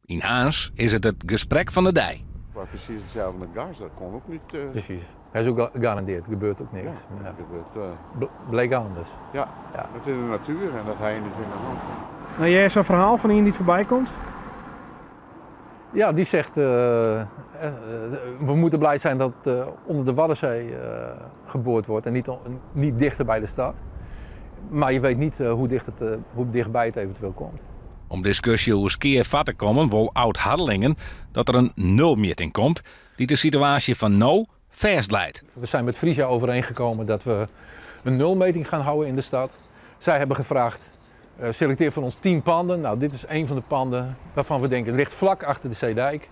Yn Harns is it it gesprek fan de dei. Maar precies hetzelfde met gas, dat kon ook niet. Precies. Hij is ook gegarandeerd, er gebeurt ook niks. Ja, Ja. gebeurt, Bleek anders. Ja, Ja. het is de natuur en dat hij niet in de hand. Nou, jij zo'n verhaal van iemand die voorbij komt? Ja, die zegt, we moeten blij zijn dat onder de Waddenzee geboord wordt en niet dichter bij de stad. Maar je weet niet hoe dichtbij het eventueel komt. Om discussie hoe skeer vat te komen, wil oud-Harlingen dat er een nulmeting komt die de situatie van nou vastleidt. We zijn met Frisia overeengekomen dat we een nulmeting gaan houden in de stad. Zij hebben gevraagd, selecteer van ons 10 panden. Dit is een van de panden waarvan we denken, ligt vlak achter de Zeedijk.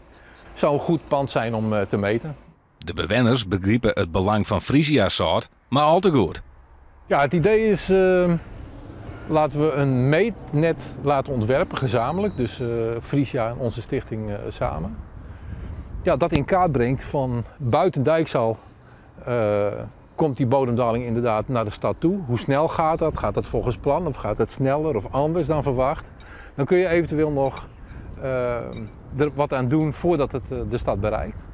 Zou een goed pand zijn om te meten. De bewenners begrijpen het belang van Frisia zout, maar al te goed. Ja, het idee is, laten we een meetnet laten ontwerpen gezamenlijk. Dus Frisia en onze stichting samen. Ja, dat in kaart brengt van buiten Dijkzaal komt die bodemdaling inderdaad naar de stad toe. Hoe snel gaat dat? Gaat dat volgens plan of gaat dat sneller of anders dan verwacht? Dan kun je eventueel nog er wat aan doen voordat het de stad bereikt.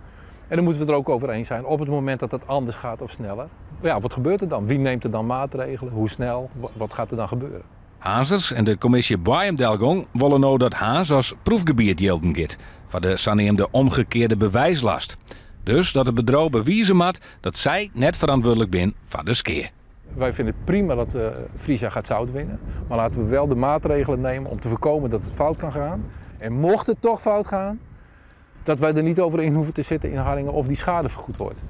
En dan moeten we er ook over eens zijn op het moment dat het anders gaat of sneller. Ja, wat gebeurt er dan? Wie neemt er dan maatregelen? Hoe snel? Wat gaat er dan gebeuren? Hazers en de commissie Boaiemdelgong willen nou dat Harns als proefgebied jelden gaat van de zogenaamde omgekeerde bewijslast. Dus dat het bedrijf bewijzen moet dat zij net verantwoordelijk zijn voor de skeer. Wij vinden het prima dat Frisia gaat zout winnen. Maar laten we wel de maatregelen nemen om te voorkomen dat het fout kan gaan. En mocht het toch fout gaan, dat wij er niet over in hoeven te zitten in Harlingen of die schade vergoed wordt.